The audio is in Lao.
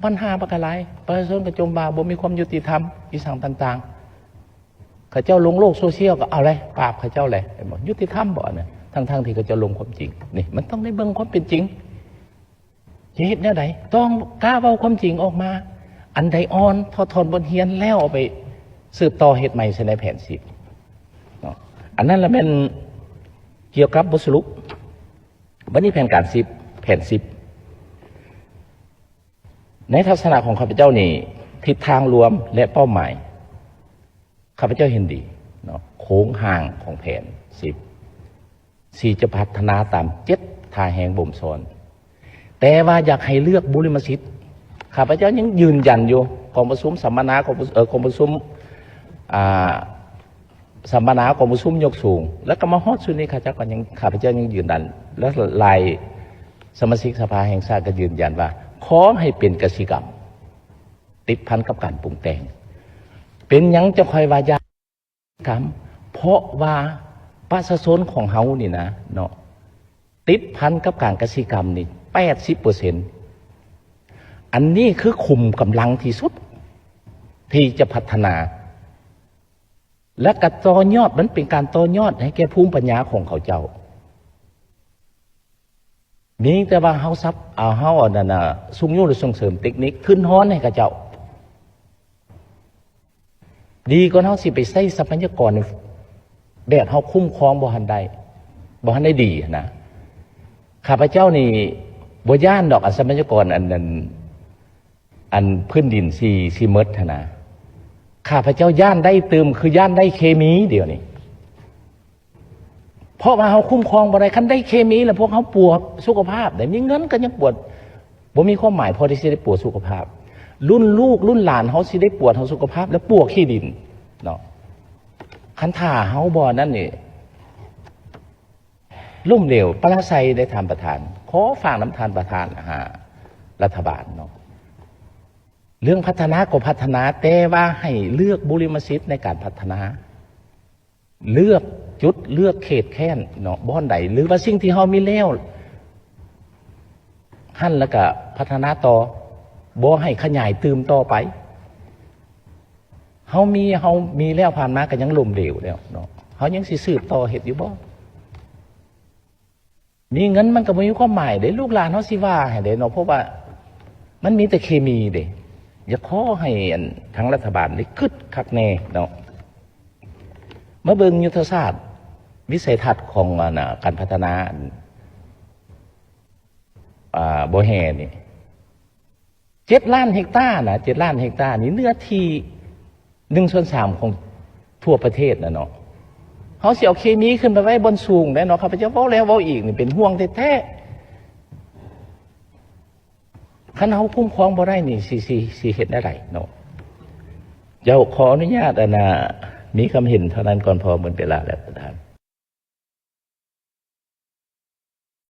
ບັນຫາບັກຫຼາຍ ປະຊາຊົນກໍຈົ່ມວ່າບໍ່ມີຄວາມຍຸຕິທຳ ອີ່ສັງຕ່າງໆ ເຂົາເຈົ້າລົງໂລກໂຊຊຽວກໍເອົາແຫຼະ ປາບເຂົາເຈົ້າແຫຼະ ເຫັນບໍ່? ຍຸຕິທຳບໍ່ອັນນັ້ນ? ທັງໆທີ່ເຂົາເຈົ້າລົງຄວາມຈິງ. ນີ້ ມັນຕ້ອງໄດ້ເບິ່ງຄວາມເປັນຈິງ. ຈະເຮັດແນວໃດ? ຕ້ອງກ້າເວົ້າຄວາມຈິງອອກມາ. ອັນໃດອ່ອນ ຖອດຖອນບົດຮຽນແລ້ວ ເອົາໄປສືບຕໍ່ເຮັດໃໝ່ໃສ່ໃນແຜນສິບເນາະ. ອັນນັ້ນລະແມ່ນກ່ຽວກັບບົດສະຫຼຸບ. ບັດນີ້ແຜນການສິບ ແຜນສິບ ໃນທັດສະນະຂອງຂ້າພະເຈົ້ານີ້ ທິດທາງລວມ ແລະ ເປົ້າໝາຍ ຂ້າພະເຈົ້າເຫັນດີເນາະ ໂຄງຮ່າງຂອງແຜນສິບ ທີ່ຈະພັດທະນາຕາມເຈັດທ່າແຮງບົ່ມຊ້ອນ. ແຕ່ວ່າຢາກໃຫ້ເລືອກບຸລິມະສິດ ຂ້າພະເຈົ້າຍັງຢືນຢັນຢູ່ ກອງປະຊຸມສຳມະນາ ກອງປະ ເອີ ກອງປະຊຸມ ອ່າ ສຳມະນາ ກອງປະຊຸມຍົກສູງ ແລ້ວກໍມາຮອດຊຸດນີ້ ຂ້າພະເຈົ້າກໍຍັງ ຂ້າພະເຈົ້າຍັງຢືນຢັນ ແລະ ຫຼາຍສະມາຊິກສະພາແຫ່ງຊາດກໍຢືນຢັນວ່າ ຂໍໃຫ້ເປັນກະສິກຳ ຕິດພັນກັບການປຸງແຕ່ງ. ເປັນຫຍັງຈັ່ງຄ່ອຍວ່າຢ່າ ກຳ ເພາະວ່າປະຊາຊົນຂອງເຮົານີ້ນະເນາະ ຕິດພັນກັບການກະສິກຳນີ້ແປດສິບເປີເຊັນ. ອັນນີ້ຄືຂຸມກຳລັງທີ່ສຸດທີ່ຈະພັດທະນາ ແລະ ກະຕໍ່ຍອດ ມັນເປັນການຕໍ່ຍອດໃຫ້ແກ່ພູມປັນຍາຂອງເຂົາເຈົ້າ. ມີແຕ່ວ່າເຮົາສັບ ເອົາ ເຮົາອັນນັ້ນນະ ຊຸກຍູ້ ຫຼື ສົ່ງເສີມເຕັກນິກທຶນຮອນໃຫ້ເຂົາເຈົ້າ ດີກວ່າເຮົາຊິໄປໃຊ້ຊັບພະຍາກອນແບບເຮົາຄຸ້ມຄອງບໍ່ທັນໄດ້ ບໍ່ທັນໄດ້ດີຫັ້ນນະ. ຂ້າພະເຈົ້ານີ້ບໍ່ຢ້ານດອກ ອັນຊັບພະຍາກອນ ອັນ ອັນ ອັນພື້ນດິນຊິ ຊິໝົດຫັ້ນນະ. ຂ້າພະເຈົ້າຢ້ານໄດ້ຕື່ມ ຄືຢ້ານໄດ້ເຄມີດຽວນີ້. ເພາະວ່າເຮົາຄຸ້ມຄອງບໍ່ໄດ້ ຄັນໄດ້ເຄມີແລ້ວພວກເຮົາປົວສຸຂະພາບໄດ໋ ມີເງິນກໍຍັງປົວ ບໍ່ມີຄວາມໝາຍພໍທີ່ຊິໄດ້ປົວສຸຂະພາບ ລຸ້ນລູກລຸ້ນຫຼານເຮົາຊິໄດ້ປົວເຮົາສຸຂະພາບ ແລະ ປົວຂີ້ດິນເນາະ. ຄັນຖ້າເຮົາບໍ່ນັ້ນນີ້ ລົ້ມເຫຼວປະລາໄຊເດ້ທ່ານປະທານ. ຂໍຝາກນຳທ່ານປະທານຫາລັດຖະບານເນາະ ເລື່ອງພັດທະນາກໍພັດທະນາ ແຕ່ວ່າໃຫ້ເລືອກບຸລິມະສິດໃນການພັດທະນາ. ເລືອກຈຸດ ເລືອກເຂດແຄ້ນເນາະ ບ່ອນໃດ ຫຼືວ່າສິ່ງທີ່ເຮົາມີແລ້ວຫັ້ນ ແລ້ວກະພັດທະນາຕໍ່ ບໍ່ໃຫ້ຂະຫຍາຍຕື່ມຕໍ່ໄປ. ເຮົາມີ ເຮົາມີແລ້ວ ຜ່ານມາກໍຍັງລົ້ມເຫຼວແລ້ວເນາະ ເຮົາຍັງຊິສືບຕໍ່ເຮັດຢູ່ບໍ່? ມີເງິນມັນກໍບໍ່ມີຄວາມໝາຍເດ້ ລູກຫຼານເຮົາຊິວ່າໃຫ້ເດ້ເນາະ ເພາະວ່າມັນມີແຕ່ເຄມີເດ້. ຢາກຂໍໃຫ້ອັນທາງລັດຖະບານໄດ້ຄິດຄັກແນ່ເນາະ. ມາເບິ່ງຍຸດທະສາດວິໄສທັດຂອງອັນນະ ການພັດທະນາອັນ ອ່າ ບໍ່ແຮ່ນີ້ ເຈັດລ້ານເຮັກຕານະ ເຈັດລ້ານເຮັກຕານີ້ ເນື້ອທີ່ໜຶ່ງສ່ວນສາມຂອງທົ່ວປະເທດນະເນາະ. ເຮົາຊິເອົາເຄມີຂຶ້ນໄປໄວ້ບ່ອນສູງໄດ໋ເນາະ. ຂ້າພະເຈົ້າເວົ້າແລ້ວເວົ້າອີກ ນີ້ເປັນຫ່ວງແທ້ໆ. ຄັນເຮົາຄຸ້ມຄອງບໍ່ໄດ້ນີ້ ຊິ ຊິ ຊິເຮັດແນວໃດເນາະ? ເຈົ້າ ຂໍອະນຸຍາດ ອັນນ່າ ມີຄຳເຫັນເທົ່ານັ້ນກ່ອນ ເພາະໝົດເວລາແລ້ວທ່ານ.